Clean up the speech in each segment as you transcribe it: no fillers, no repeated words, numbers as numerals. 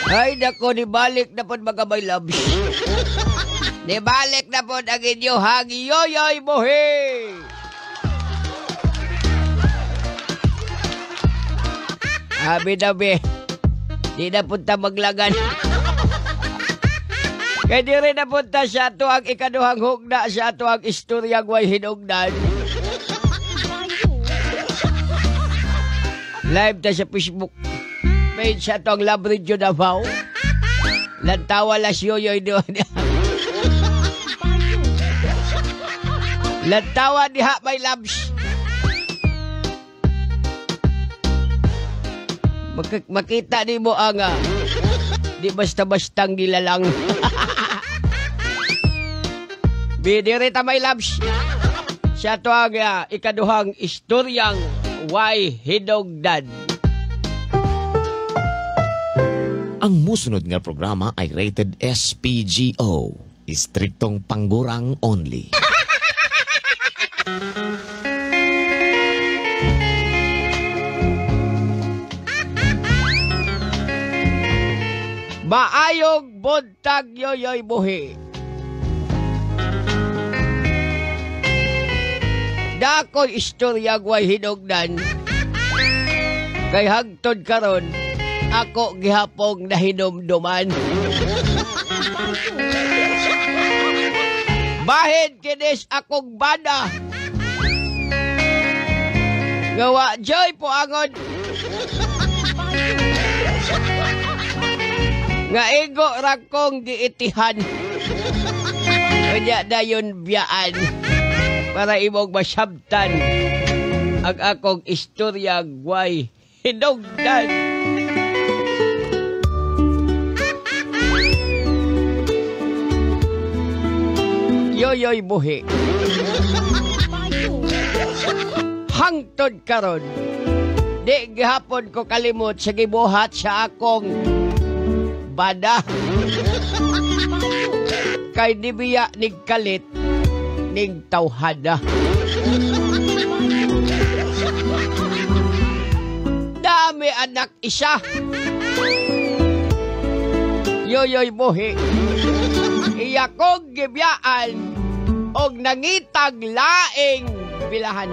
Ay nako, nibalik na pod, mga my loves. Nibalik na pod ang inyong Yoyoy Buhi. Abi dabi, di na punta maglagan. Kay di rin napunta sa ato ang ikaduhang hugna sa ato ang istoryang way hinugnan. Live ta sa Facebook page sa ato ang Love Radio Davao. Lantawa las yoyoy doon. Lantawa diha, my loves. Makita ni mo ang di basta-bastang nilalang. Bidiri ta, my loves. Sa ato ang ikaduhang istoryang way hinugdan. Ang musunod nga programa ay rated SPGO. Istriktong panggurang only. Maayong buntag, Yoyoy Buhi. Dako'y istorya way hinugdan. Kay hagtod karon, ako gihapong nahinumduman. Bahin kinis akong bana. Ngawa joy po angon. Nga igo ra kong giitihan. Kanya dayon biyaan para imong masabtan ang akong istorya way hinugdan. Yoyoy Buhi. Hangtod karon, di gihapon ko kalimot sa gibuhat sa akong bada. Kay di biya nig kalit ning tawhana. Dami anak isa. Yoyoy Buhi. Iya kong gibiyaan og nangitag laing bilahan.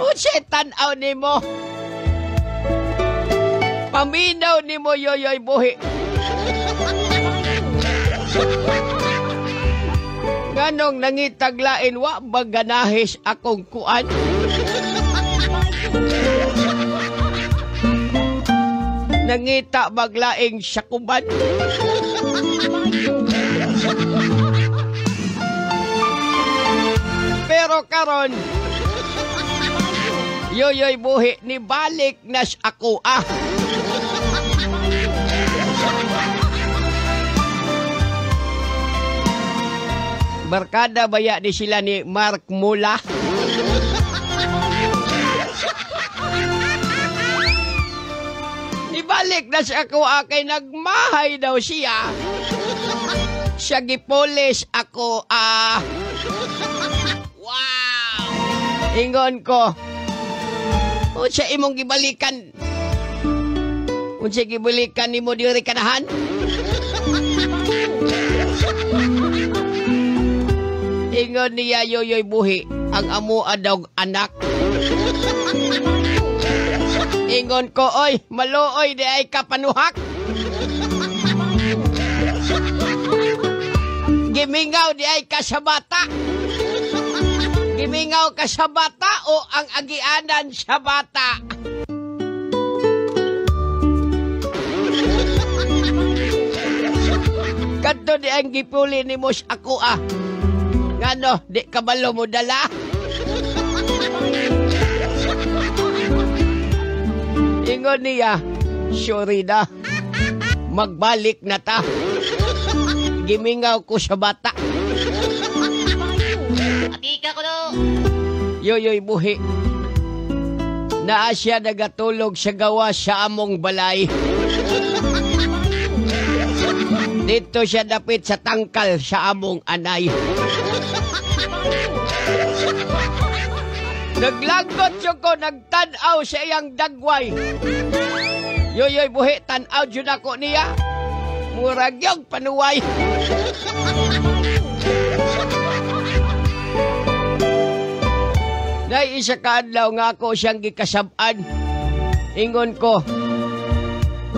Unsay tan-aw nimo? Paminaw nimo, Yoyoy Buhi. Nganong nangitag lain, wa ba ganahis akong kuan? Nangita baglaing sakuban? Pero karon, Yoyoy Buhi, nibalik nas ako ah. Barkada baya ni sila ni Mark Mula? Nibalik na siya ako kay nagmahay daw siya. Siya gipulis ako ah. Wow! Ingon ko, unsa imong gibalikan? Unsa gibalikan nimo diri kanahan? Ingon niya, Yoyoy Buhi, ang amo daw anak. Ingon ko, oy, maluoy di ay kapanuhak. Gimingaw di ay ka sa bata. Gimingaw ka sa bata o ang agianan sa bata. Kadto di ang gipuli ni Mos ako ah. Ngano, di kabalo mo dala. Ingon niya, sorry na. Magbalik na ta. Gimingaw ko sa bata. Atika ko do. Yoyoy Buhi. Naa siya nagatulog sa gawa sa among balay. Dito siya dapit sa tangkal sa among anay. Naglagot jud ko, nagtan-aw sa iyang dagway. Yoyoy buhi, tan-aw jud ako niya. Murag yung panuway. Nay, isa ka adlaw nga ako siyang gikasab-an. Ingon ko,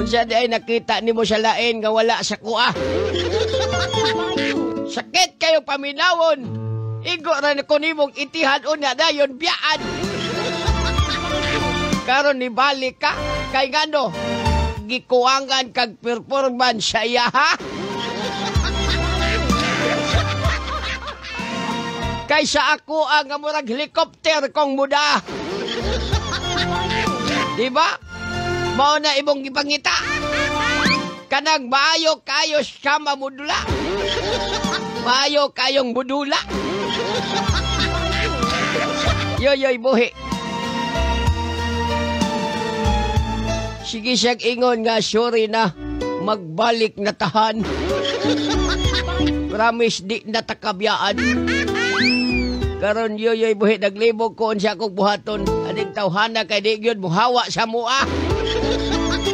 unsa di ay nakita nimo sa lain nga wala sa kuha. Sakit kayo paminawon. Igo ra ko nimong itihan unya dayon biyaan. Karon nibalik ka kay ngano gikuangan kag performance sa iya ha. Kaysa ako ang murag helicopter kong muda. Di ba? Mao na imong gipangita. Kanang maayo kayo siya mamudula. Maayo kayong mudula. Yoyoy buhi. Sige siyang ingon nga sorry na magbalik na tahan. Promise di na takabiyaan. Karon yoyoy buhi naglibog ko unsa akong buhaton. Aning tawhana kay di gyud muhawa sa mua.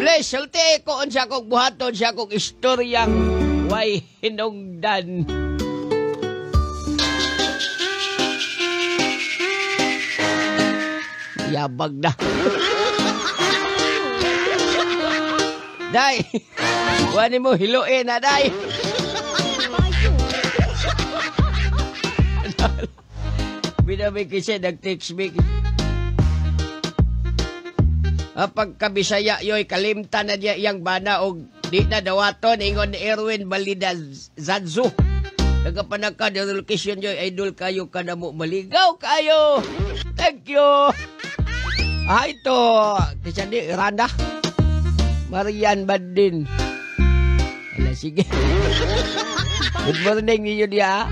Please sulti ko unsa akong buhaton sa akong istoryang way hinungdan. Yabag na. Day, wani mo hiluin na, day. Binami kasi nag-text me. Pagkabisaya yoy, kalimta na niya iyang bana og di na dawaton. Ingon ni Erwin Balida Zanzu. Nagapanaka, the location yoy, idol kayo ka na mo. Maligaw kayo. Thank you. Ah, ito. Kasi di, Rana. Marian Bandin. Ala, sige. Good morning ninyo diya.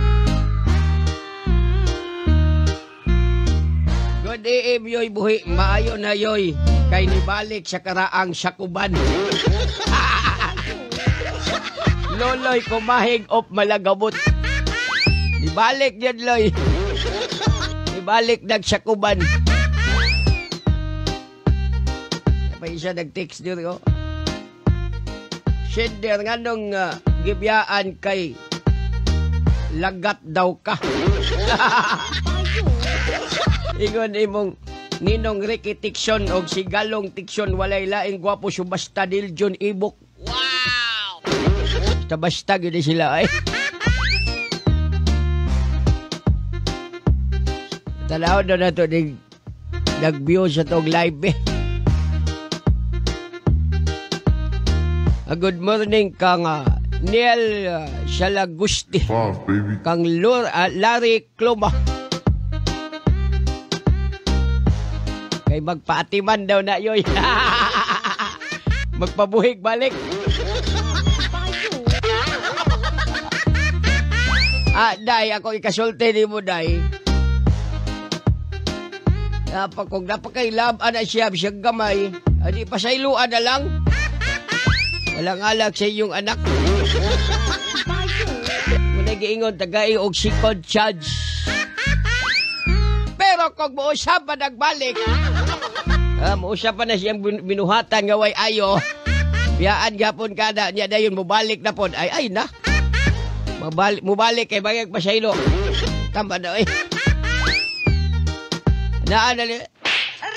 Good AM, yoy, buhi. Maayo na, yoy. Kay nibalik sa karaang sakuban. Loloy, kumahig op malagabot. Nibalik yan, loy. Nibalik nagsakuban. Pa isa nag-text diri, oh. Sender, nganong gibiyaan kay lagat daw ka. Ingon imong Ninong Ricky Tikson og si Galong Tikson walay laing gwapo subasta Diljon Ibok. Wow! Basta gyud sila ay. Tanaw na nato ning nag-view sa tong live eh. Good morning kang Neil Salagusti. Five, baby. Kang Larry Cloma. Kay magpaatiman daw na yoy. Magpabuhig balik. Ah, day, ako ikasulti ni mo, day. Kung napakailab, ana siya, siyang gamay. Adi, pasayloan na lang. Walang alak sa iyong anak. Muna giingon, tagay og second charge. Pero kung muusap pa nagbalik, muusap pa na siyang binuhatan nga way ayo, biyaan gapon kada niya dayon, mubalik na pon. Ay, ay na. Mubalik kay bagay pasaylo. Tama na, eh. Naan na li.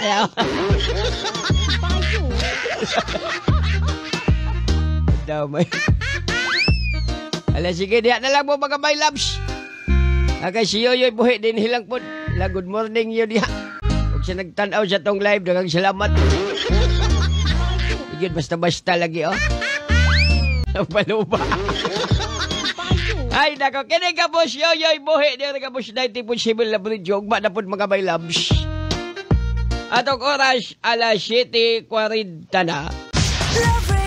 Ayaw. Damay. Ala, sige, diha na lang mo mga my loves. Okay, si Yoyoy buhi din hilang po. La, good morning yun diha. Kung siya nagtanaw sa tong live, daghang salamat. Igid, basta-basta lagi, oh. Paluba. Ay, nako, kini ka boss Yoyoy buhi. Diha ka boss 90.7 Love Radio. Ugma na po mga my loves. Atong oras, alas 7:40 na. Love.